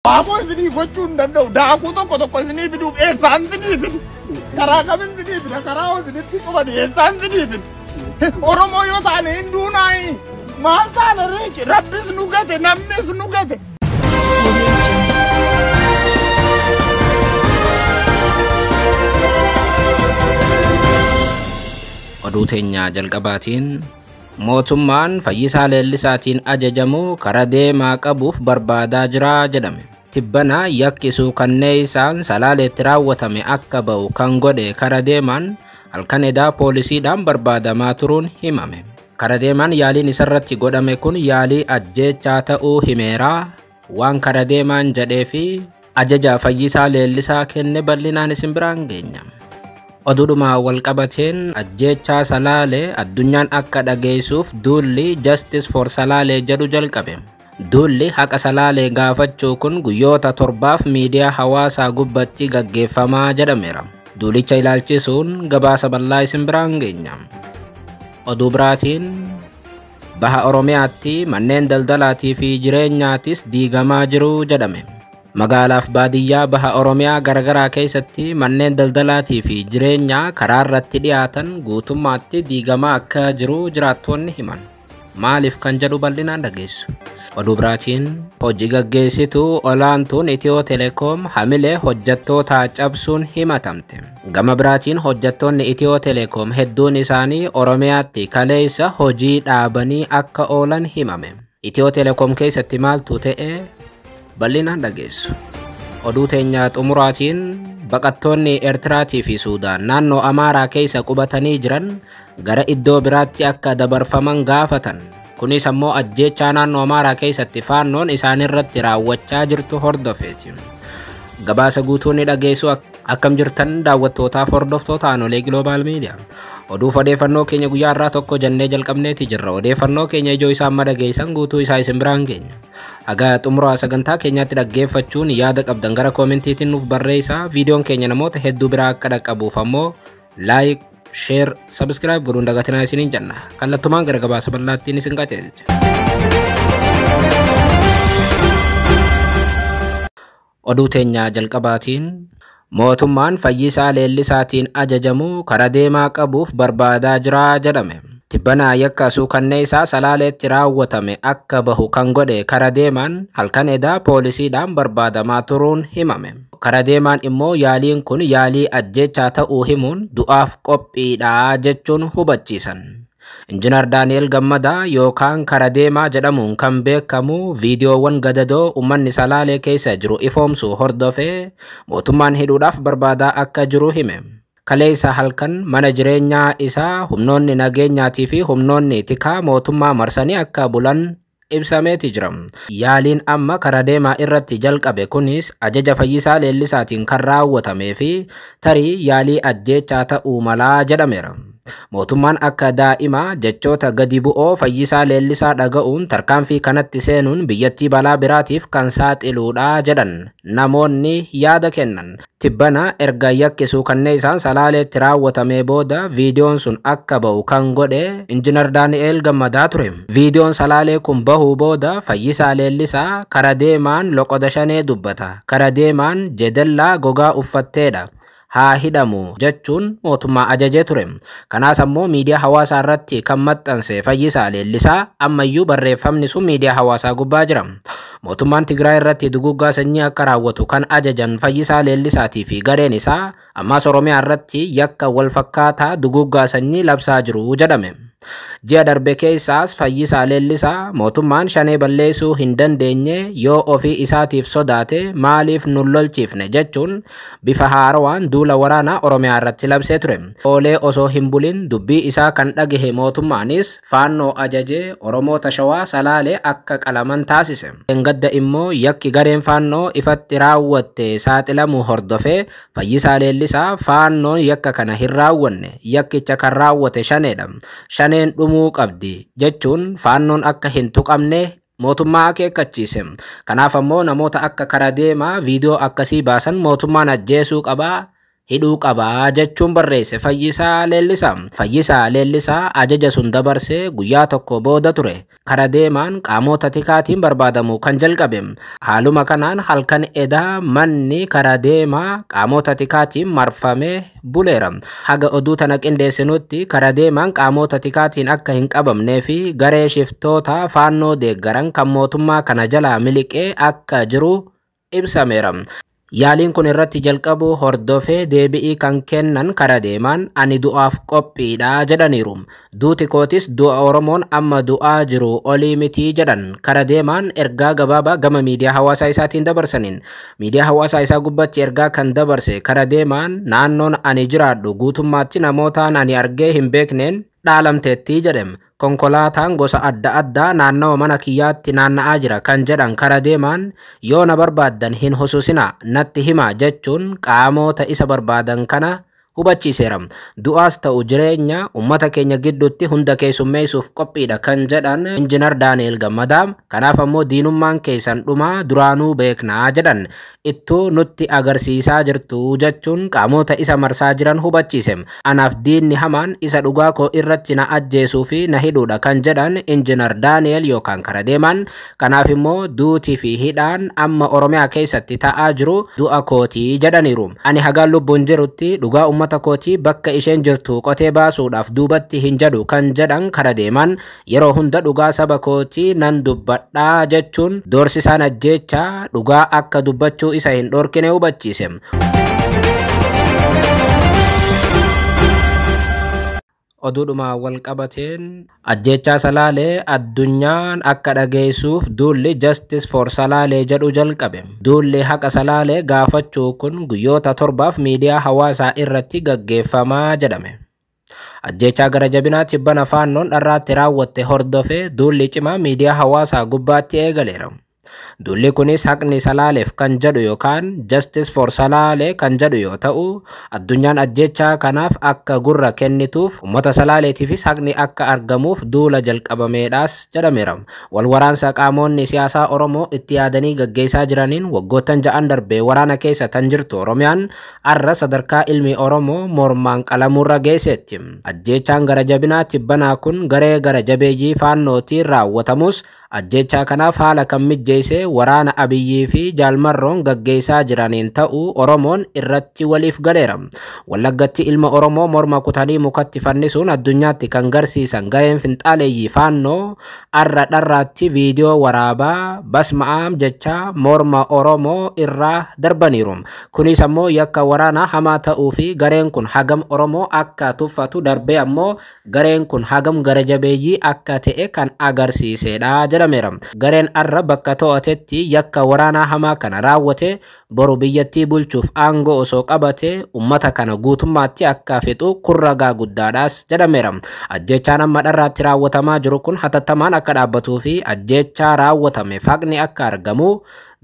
Waammoo isinii gochuu hin danda'u. Daakuu tokko tokko isinii fiduuf eessaan isinii fidu? Karaa kam isinii fida? Karaa isinitti qubate eessaan isinii fidu? Oromoo yoo taane hin duunaayi. Maal taane reechi? Rabbis nu gate, namnis nu gate. Oduu teenya jalqabaatiin mootummaan Fayyisaa Leellisaatiin ajajamu kara deemaa qabuuf barbaadaa jira jedhame. Tibbana yakkisuu kanneen isaan Salaaleetti raawwatame akka ba'u kan godhe kara deemaan halkan edaa poolisiidhaan barbaadamaa turuun himame. Kara deemaan yaaliin isarratti godhame kun yaalii ajjeechaa ta'uu himeera. Waan kara deemaan jedhee fi ajaja Fayyisaa Leellisaa kenne bal'inaan isin biraan geenya. Oduudhuma walqabateen ajjeechaa Salaalee addunyaan akka dhageessuuf duulli Justice for Salaalee jedhu jalqabe. Duulli haqa Salaalee gaafachuu kun guyyoota 7 miidiyaa hawaasaa gubbatti gaggeeffamaa jedhameera. Duulicha ilaalchisuun gabaasa bal'aa isin biraan geenya. Oduu biraatiin baha Oromiyaatti manneen daldalaatii fi jireenyaatis diigamaa jiru jedhame. Magaalaaf baadiyyaa baha Oromiyaa garagaraa keessatti manneen daldalaatii fi jireenyaa karaa irratti dhiyaatan guutummaatti diigamaa akka jiru jiraattonni himan. Maaliif kan jedhu bal'inaan dhageessu. Oduu biraatiin hojii gaggeessituu olaantuun Itiyoo Telekoom hamilee hojjettoota cabsuun himatamte. Gama biraatiin hojjettoonni Itiyoo Telekoom hedduun isaanii Oromiyaatti kaleessa hojii dhaabanii akka oolan himame. Itiyoo Telekoom keessatti maaltu ta'e bal'inaan dhageessu. Oduu teenya xumuraatiin baqattoonni Eertiraatii fi Suudaan naannoo Amaaraa keessa qubatanii jiran gara iddoo biraatti akka dabarfaman gaafatan. Kunis ammoo ajjeechaa naannoo Amaaraa keessatti faannoon isaanirratti raawwachaa jirtu hordofeeti. Gabaasa guutuu ni dhageessu. Akkam jirtan daawwattootaaf hordoftoota Aanolee Global Media. Oduuf odeeffannoo keenya guyyaa irraa tokko jennee jalqabneeti jirra. Odeeffannoo keenya ijoo isaa amma dhageessan guutuu isaa isin biraan geenya. Haga xumuraa sagantaa keenyaatti dhaggeeffachuun yaada qabdan gara koomentiitiin nuuf barreessaa. Viidiyoon keenya namoota hedduu biraa akka dhaqqabuuf ammoo like, share, subscribe godhuun dagatinaa isiniin jenna. Kallattumaan gara gabaasa bal'aattiin isin qajeelcha. Oduu teenya jalqabaatiin mootummaan Fayyisaa Leellisaatiin ajajamu kara deemaa qabuuf barbaadaa jira jedhame. Tibbana yakka suukannee isaa Salaaleetti raawwatame akka bahu kan godhe kara deemaan halkan edaa poolisiidhaan barbaadamaa turuun himame. Kara deemaan immoo yaaliin kun yaalii ajjeechaa ta'uu himuun du'aaf qophiidha jechuun hubachiisan. Injinar Daani'el Gammadaa yookaan kara deemaa jedhamuun kan beekamu viidiyoowwan gadadoo uummanni Salaalee keessa jiru ifoomsu hordofee mootummaan hidhuudhaaf barbaadaa akka jiru hime. Kaleessa halkan mana jireenyaa isaa humnoonni nageenyaatii fi humnoonni tikaa mootummaa marsanii akka bulan ibsameeti jira. Yaaliin amma kara deemaa irratti jalqabe kunis ajaja Fayyisaa Leellisaatiin kan raawwatamee fi tarii yaalii ajjeechaa ta'uu malaa jedhameera. Mootummaan akka daa'imaa jechoota gadi bu'oo Fayyisaa Leellisaa dhaga'uun tarkaanfii kanatti seenuun biyyattii balaa biraatiif kan saaxiluudha jedhan namoonni yaada kennan. Tibbana erga yakkisuu kanneen isaan Salaaleetti raawwatamee booda viidiyoon sun akka ba'u kan godhe Injinar Daani'el Gammadaa ture. Viidiyoon Salaalee kun bahuu booda Fayyisaa Leellisaa kara deemaan loqoda shanee dubbata. Kara deemaan jedellaa gogaa uffatteedha. Haa hidhamu jechuun mootummaa ajajee ture. Kanaas ammoo miidiyaa hawaasaa irratti kan maxxanse Fayyisaa Leellisaa ammayyuu barreeffamni sun miidiyaa hawaasaa gubbaa jira. Mootummaan Tigraay irratti duguggaa sanyii akka raawwatu kan ajajan Fayyisaa Leellisaatii fi gareen isaa ammaas Oromiyaa irratti yakka walfakkaataa duguggaa sanyii labsaa jiru jedhame. Ji'a darbe keessaas Fayyisaa Leellisaa mootummaan shanee balleessuu hin dandeenye yoo ofii isaatiif sodaate maaliif nu lolchiifne jechuun bifa haarawaan duula waraanaa Oromiyaa irratti labsee ture. Oolee osoo hin bulin dubbii isaa kan dhagahe mootummaanis faannoo ajajee Oromoota Shawaa Salaalee akka qalaman taasise. Gadda immoo yakki gareen faannoo ifatti raawwatte saaxilamuu hordofee Fayyisaa Leellisaa faannoon yakka kana hin raawwanne yakkicha kan raawwate shaneedha. Shaneen dhumuu qabdi jechuun faannoon akka hin tuqamne mootummaa akeekkachiise. Kanaaf ammoo namoota akka kara deemaa viidiyoo akkasii baasan mootummaan ajjeesuu qabaa, Hidhuu qabaa jechuun barreesse Fayyisaa Leellisaa. Fayyisaa Leellisaa ajaja sun dabarsee guyyaa tokko booda ture. Kara deemaan qaamota tikaatiin barbaadamu kan jalqabe. Haaluma kanaan halkan edaa manni kara deemaa qaamota tikaatiin marfamee buleera. Haga oduu tana qindeessinutti kara deemaan qaamota tikaatiin akka hin qabamnee fi garee shiftoota faannoo deeggaran kan mootummaa kana jalaa miliqee akka jiru ibsameera. Yaaliin kun irratti jalqabu hordofee deebi'ii kan kennan kara deemaan ani du'aaf qophiidha jedhaniiru. Duuti kootis du'a Oromoon amma du'aa jiru olii mitii jedhan. Kara deemaan ergaa gabaabaa gama miidiyaa hawaasaa isaatiin dabarsaniin. Miidiyaa hawaasaa isaa gubbatti ergaa kan dabarse kara deemaan naannoon ani jiraadhu guutummaatti namootaan ani argee hin beekneen dhaalamteetti jedhem. Konkolaataan gosa adda addaa naannawa mana kiyyaatti naanna'aa jira kan jedhan kara deemaan yoo na barbaaddan hin hususina natti hima jechuun qaamota isa barbaadan kana hubachiiseera. Du'aas ta'u jireenya uummata keenya gidduutti hunda keessummeessuuf qophiidha kan jedhan Injinar Daani'el Gammadaa. Kanaaf ammoo diinummaan keessan dhumaa duraanuu beeknaa jedhan ittuu nutti agarsiisaa jirtu jechuun qaamota isa marsaa jiran hubachiise. Anaaf diinni hamaan isa dhugaa koo irratti na ajjeesuu fi na hidhuudha kan jedhan Injinar Daani'el yookaan kara deemaan. Kanaaf immoo duutii fi hidhaan amma Oromiyaa keessatti ta'aa jiru du'a kootii jedhaniiru. Ani hagaan lubbuun jirutti dhugaa uummata kootii bakka isheen jirtu qotee baasuudhaaf duubatti hin jedhu kan jedhan kara deemaan yeroo hunda dhugaa saba kootii nan dubbadhaa jechuun doorsisaan ajjeechaa dhugaa akka dubbachuu isa hin dhorkine hubachiise. Oduudhuma wal qabateen ajjeechaa Salaalee addunyaan akka dhageessuuf duulli Justice for Salaalee jedhu jalqabe. Duulli haqa Salaalee gaafachuu kun guyyoota 7 miidiyaa hawaasaa irratti gaggeeffamaa jedhame. Ajjeechaa gara jabinaa tibbana faannoon dharraatti raawwatte hordofee duulli cimaa miidiyaa hawaasaa gubbaatti eegaleera. Duulli kunis haqni Salaaleef kan jedhu yookaan Justice for Salaalee kan jedhu yoo ta'u, addunyaan ajjeechaa kanaaf akka gurra kennituuf uummata Salaaleetiifis haqni akka argamuuf duula jalqabameedhaas jedhameera. Wal waraansa qaamonni siyaasaa Oromoo itti yaadanii gaggeessaa jiraniin waggoottan 6 darbee waraana keessa tan jirtu Oromiyaan arra sadarkaa ilmi Oromoo mormaan qalamuurra geesseetti. Ajjeechaan gara jabinaa tibbanaa kun garee gara jabeeyyii faannootiin raawwatamus ajjeechaa kanaaf haala kan mijjeesse waraana Abiyyii fi Jaalmarroon gaggeessaa jiraniin ta'uu Oromoon irratti waliif galeera. Wallaggatti ilma Oromoo morma kutanii mukatti fannisuun addunyaatti kan garsiisan gareen finxaaleeyyii faannoo arra dharraatti viidiyoo waraabaa basma'aam jecha morma Oromoo irraa darbaniiru. Kunis ammoo yakka waraanaa hamaa ta'uu fi gareen kun hagam Oromoo akka tuffatu darbee ammoo gareen kun hagam gara jabeeyyii akka ta'e kan agarsiisedha jedhameera. Gareen arra bakka to'atetti yakka waraanaa hamaa kana raawwate boru biyyattii bulchuuf aangoo osoo qabate uummata kana guutummaatti akka fixu kun ragaa guddaadhaas jedhameera. Ajjeechaan amma dharraatti raawwatamaa jiru kun hatattamaan akka dhaabbatuu fi ajjeechaa raawwatame haqni akka argamu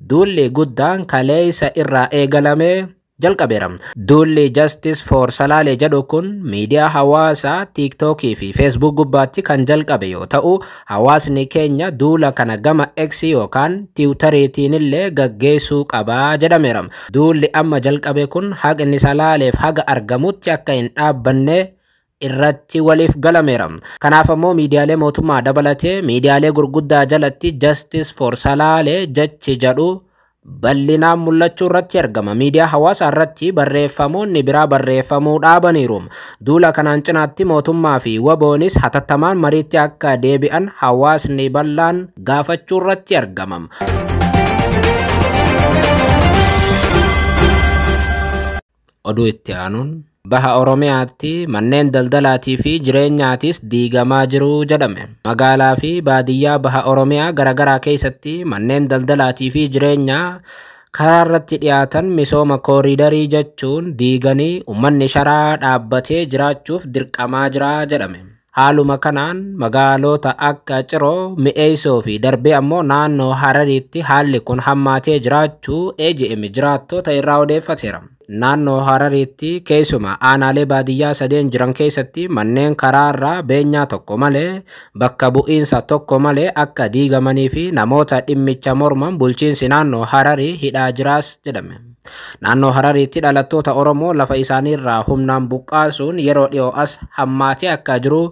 duulli guddaan kaleessa irraa eegalame jalqabeera. Duulli Justice for Salaalee jedhu kun miidiyaa hawaasaa TikTokii fi Facebook gubbaatti kan jalqabe yoo ta'u, hawaasni keenya duula kana gama X yookaan Tiwutariitiin illee gaggeessuu qabaa jedhameera. Duulli amma jalqabe kun haqni Salaaleef haga argamutti akka hin dhaabbanne irratti waliif galameera. Kanaaf ammoo miidiyaalee mootummaa dabalatee miidiyaalee gurguddaa jalatti Justice for Salaalee jechi jedhu bal'inaan mul'achuu irratti argama. Miidiyaa hawaasaa irratti barreeffamoonni biraa barreeffamuu dhaabaniiru. Duula kanaan cinaatti mootummaa fi waboonis hatattamaan mariitti akka deebi'an hawaasni bal'aan gaafachuu irratti argama. Oduu itti aanuun Baha Oromiyaatti manneen daldalaatii fi jireenyaatis diigamaa jiru jedhame. Magaalaa fi baadiyyaa Baha Oromiyaa garaagaraa keessatti manneen daldalaatii fi jireenyaa karaa irratti dhiyaatan misooma kooriidarii jechuun diiganii uummanni sharaa dhaabbatee jiraachuuf dirqamaa jira jedhame. Haaluma kanaan magaalota akka Ciroo, Mi'eessoo fi darbee ammoo naannoo Harariitti haalli kun hammaatee jiraachuu AGM jiraattota irraa odeeffateera. Naannoo Harariitti keessumaa aanaalee baadiyyaa sadeen jiran keessatti manneen karaarraa beenyaa tokko malee bakka bu'iinsa tokko malee akka diigamanii fi namoota dhimmicha morman bulchiinsi naannoo Hararii hidhaa jiraas jedhame. Naannoo Harariitti dhalattoota Oromoo lafa isaaniirraa humnaan buqqaasuun yeroo dhiyoo as hammaatee akka jiru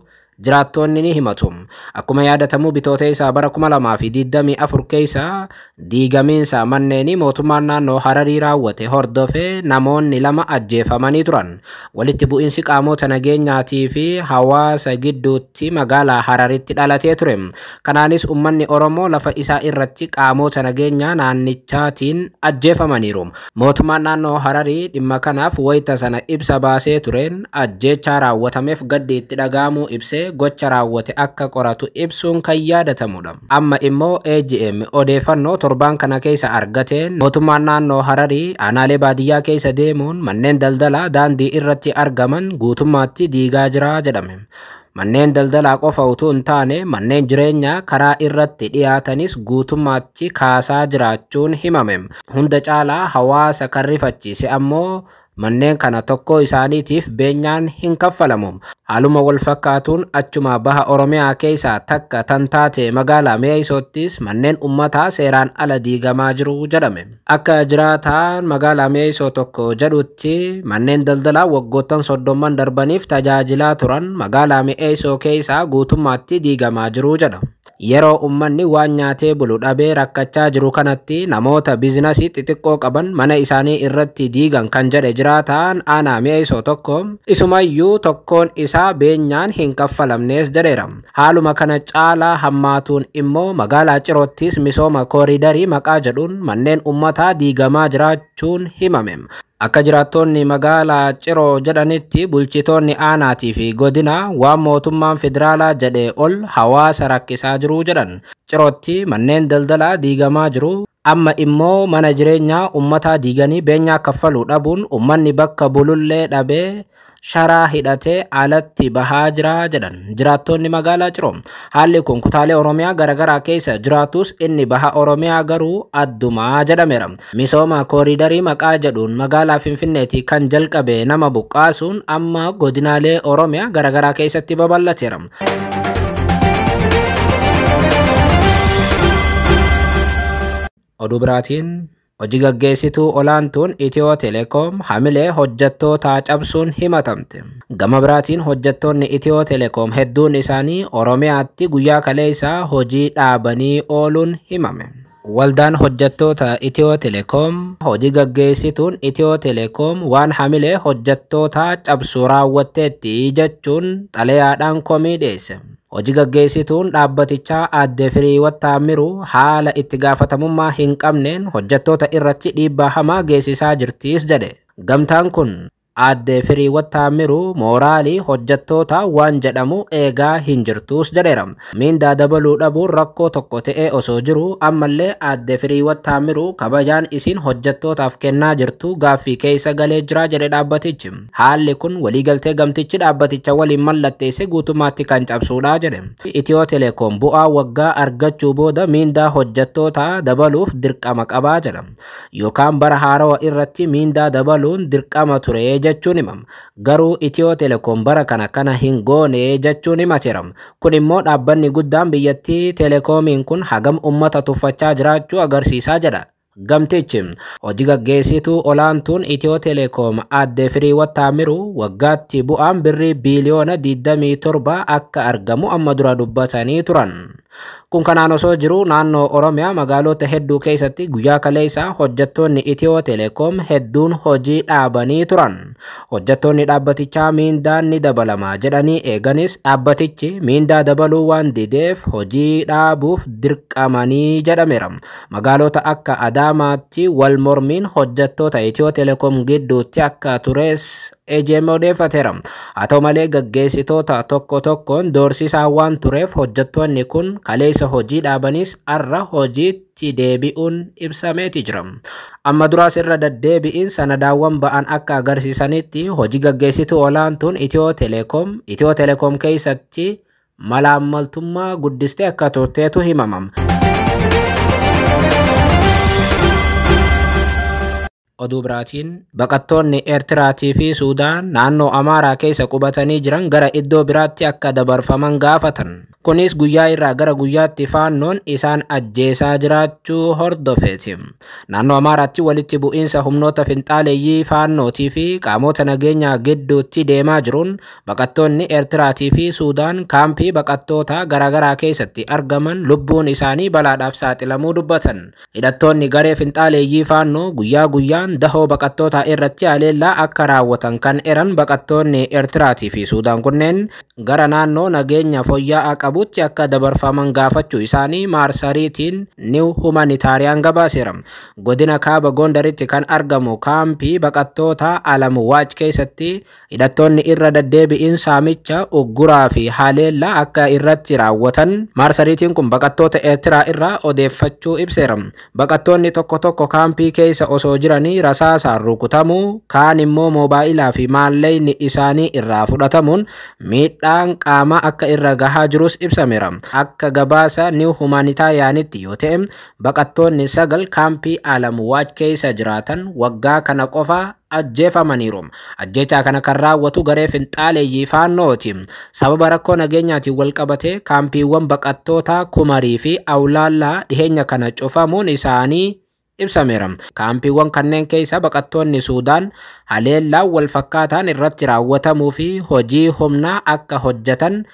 jiraattonni ni himatu. Akkuma yaadatamu bitoota isaa bara 2024 keessa diigamiinsa manneenii mootummaan naannoo Hararii raawwate hordofee namoonni 2 ajjeefamanii turan. Walitti bu'iinsi qaamota nageenyaatii fi hawaasa gidduutti magaalaa Hararitti dhalatee ture. Kanaanis uummanni Oromoo lafa isaa irratti qaamota nageenyaa naannichaatiin ajjeefamaniiru. Mootummaan naannoo Hararii dhimma kanaaf wayita sana ibsa baasee tureen ajjeechaa raawwatameef gaddi itti dhaga'amuu ibsee gocha raawwate akka qoratu ibsuun kan yaadatamudha. Amma immoo AGM odeeffannoo torbaan kana keessa argateen mootummaan naannoo Hararii aanaalee baadiyyaa keessa deemuun manneen daldalaa daandii irratti argaman guutummaatti diigaa jira jedhame. Manneen daldalaa qofa utuu hin taane manneen jireenyaa karaa irratti dhiyaatanis guutummaatti kaasaa jiraachuun himame. Hunda caalaa hawaasa kan rifachiise ammoo manneen kana tokko isaaniitiif beenyaan hin kaffalamu. Haaluma wal fakkaatuun achuma baha Oromiyaa keessaa takka tan taate magaalaa Mi'eessoottis manneen uummataa seeraan ala diigamaa jiru jedhame. Akka jiraataan magaalaa Mi'eessoo tokko jedhutti manneen daldalaa waggoottan 30 darbaniif tajaajilaa turan magaalaa Mi'eessoo keessaa guutummaatti diigamaa jiru jedha. Yeroo uummanni waan nyaatee bulu dhabee rakkachaa jiru kanatti namoota biizinasii xixiqqoo qaban mana isaanii irratti diigan kan jedhe jiraataan aanaa Mi'eessoo tokko isumayyuu tokkoon isaa beenyaan hin kaffalamnees jedheera. Haaluma kana caalaa hammaatuun immoo magaalaa Ciroottis misooma kooriidarii maqaa jedhuun manneen uummataa diigamaa jiraachuun himame. Akka jiraattonni magaalaa Ciroo jedhanitti bulchitoonni aanaatii fi godina waan mootummaan federaalaa jedhee ol hawaasa rakkisaa jiru jedhan. Cirootti manneen daldalaa diigamaa jiru. Amma immoo mana jireenyaa uummataa diiganii beenyaa kaffaluu dhabuun uummanni bakka bulullee dhabee sharaa hidhatee alatti bahaa jira jedhan jiraattonni magaalaa Ciroo. Haalli kun kutaalee Oromiyaa garaagaraa keessa jiraatus inni baha Oromiyaa garuu addumaa jedhameera. Misooma kooriidarii maqaa jedhuun magaalaa Finfinneetti kan jalqabe nama buqqaasuun amma godinaalee Oromiyaa garaagaraa keessatti babal'ateera. Oduu biraatiin hojii gaggeessituu olaantuun Itiyoo Telekoom hamilee hojjettootaa cabsuun himatamte. Gama biraatiin hojjettoonni Itiyoo Telekoom hedduun isaanii Oromiyaatti guyyaa kaleessaa hojii dhaabanii ooluun himame. Waldaan hojjettoota Itiyoo Telekoom hojii gaggeessituun Itiyoo Telekoom waan hamilee hojjettootaa cabsu raawwatteetti jechuun xalayaadhaan komii dhiyeesse. Hojii gaggeessituun dhaabbatichaa aadde Firiiwat Taammiruu haala itti gaafatamummaa hin qabneen hojjettoota irratti dhiibbaa hamaa geessisaa jirtis jedhe. Gamtaan kun aadde Firiiwat Taammiruu mooraalii hojjettoota waan jedhamu eegaa hin jirtus jedheera. Miindaa dabaluu dhabuun rakkoo tokko ta'ee osoo jiru ammallee aadde Firiiwat Taammiruu kabajaan isiin hojjettootaaf kennaa jirtu gaaffii keessa galee jira jedhe dhaabbatichi. Haalli kun waliigaltee gamtichi dhaabbaticha waliin mallatteesse guutummaatti kan cabsuudha jedhe. Itiyoo Telekoom bu'aa waggaa argachuu booda miindaa hojjettootaa dabaluuf dirqama qabaa jedha. Yookaan bara haarawaa irratti miindaa dabaluun dirqama ture jechuun himama. Garuu Itiyoo Telekoom bara kana hin goone jechuun himateera. Kun immoo dhaabbanni guddaan biyyattii telekoomiin kun hagam uummata tuffachaa jiraachuu agarsiisaa jedha. Gamtichi hojii gaggeessituu olaantuun Itiyoo Telekoom aadde Firiiwat Taammiruu waggaatti bu'aan birrii biiliyoona 27 akka argamu amma dura dubbatanii turan. Kun kanaan osoo jiru naannoo Oromiyaa magaalota hedduu keessatti guyyaa kaleessaa hojjettoonni Itiyoo Telekoom hedduun hojii dhaabanii turan. Hojjettoonni dhaabbatichaa miindaan ni dabalama jedhanii eeganis dhaabbatichi miindaa dabaluu waan dideef hojii dhaabuuf dirqamanii jedhameera. Magaalota akka Adaamaatti wal mormiin hojjettoota Itiyoo Telekoom gidduutti akka tures AGM odeeffateera. Haa ta'u malee gaggeessitoota tokko tokkoon doorsisaa waan tureef hojjettoonni kun kaleessa hojii dhaabanis har'a hojiitti deebi'uun ibsameeti jira. Amma duraas irra deddeebi'iin sanadaawwan ba'an akka agarsiisanitti hojii gaggeessituu olaantuun Itiyoo Telekoom Itiyoo Telekoom keessatti malaammaltummaa guddistee akka turteetu himama. Oduu biraatiin baqattoonni Eertiraatii fi Suudaan naannoo Amaaraa keessa qubatanii jiran gara iddoo biraatti akka dabarfaman gaafatan. Kunis guyyaa irraa gara guyyaatti faannoon isaan ajjeesaa jiraachuu hordofeeti. Naannoo Amaaraatti walitti bu'iinsa humnoota finxaaleeyyii faannootii fi qaamota nageenyaa gidduutti deemaa jiruun baqattoonni Eertiraatii fi Suudaan kaampii baqattoota garaagaraa keessatti argaman lubbuun isaanii balaadhaaf saaxilamuu dubbatan. Hidhattoonni garee finxaaleeyyii faannoo guyyaa guyyaan dahoo baqattootaa irratti haleellaa akka raawwatan kan eran baqattoonni Eertiraatii fi Suudaan kunneen gara naannoo nageenya fooyya'aa qabutti akka dabarfaman gaafachuu isaanii maarsariitiin New Humanitarian gabaaseera. Godina Kaaba Gondaritti kan argamu kaampii baqattoota Alamuwaac keessatti hidhattoonni irra deddeebi'iin saamicha ugguraa fi haleellaa akka irratti raawwatan maarsariitiin kun baqattoota Eertiraa irraa odeeffachuu ibseera. Baqattoonni tokko tokko kaampii keessa osoo jiranii rasaasaan rukutamuu, kaan immoo moobaayilaa fi maallaqni isaanii irraa fudhatamuun miidhaan qaamaa akka irra gahaa jirus ibsameera. Akka gabaasa New Humanitarianitti yoo ta'e baqattoonni 9 kaampii Alamuwaac keessa jiraatan waggaa kana qofa ajjeefamaniiru. Ajjechaa kana kan raawwatu garee finxaaleeyyii faannooti. Sababa rakkoo nageenyaatiin wal qabatee kaampiiwwan baqattoota Kumarii fi Awlaallaa dhiheenya kana cufamuun isaanii ibsameera. Kaampiiwwan kanneen keessa baqattoonni Suudaan haleellaa wal fakkaataan irratti raawwatamuu fi hojii humnaa akka hojjetan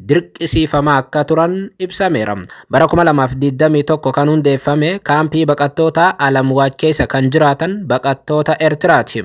dirqisiifamaa akka turan ibsameera. Bara 2021 kan hundeeffame kaampii baqattoota Alamwaac keessa kan jiraatan baqattoota Eertiraati.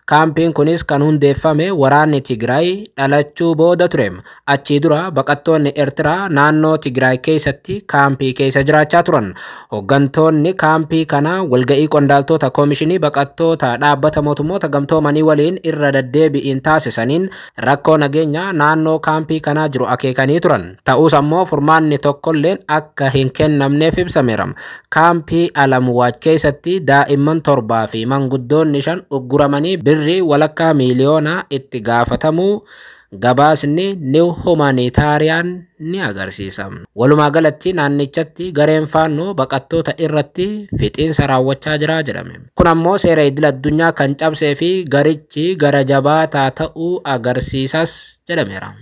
Kaampiin kunis kan hundeeffame waraanni Tigraay dhalachuu booda ture. Achii dura baqattoonni Eertiraa naannoo Tigraay keessatti kaampii keessa jiraachaa turan. Hooggantoonni kaampii kanaa walga'ii qondaaltota koomishinii baqattoota dhaabbata mootummoota gamtoomanii waliin irra deddeebi'iin taasisaniin rakkoo nageenyaa naannoo kaampii kanaa jiru akeekanii turan. Ta'us ammoo furmaanni tokkolleen akka hin kennamneef ibsameera. Kaampii Alamwaac keessatti daa'imman 7 fi manguddoonni 5 ugguramanii birrii walakkaa miiliyoonaa itti gaafatamuu gabaasni New Humanitarian ni agarsiisa. Walumaa galatti naannichatti gareen faannoo baqattoota irratti fixiinsa raawwachaa jira jedhame. Kun ammoo seera idil addunyaa kan cabsee fi garichi gara jabaataa ta'uu agarsiisas jedhameera.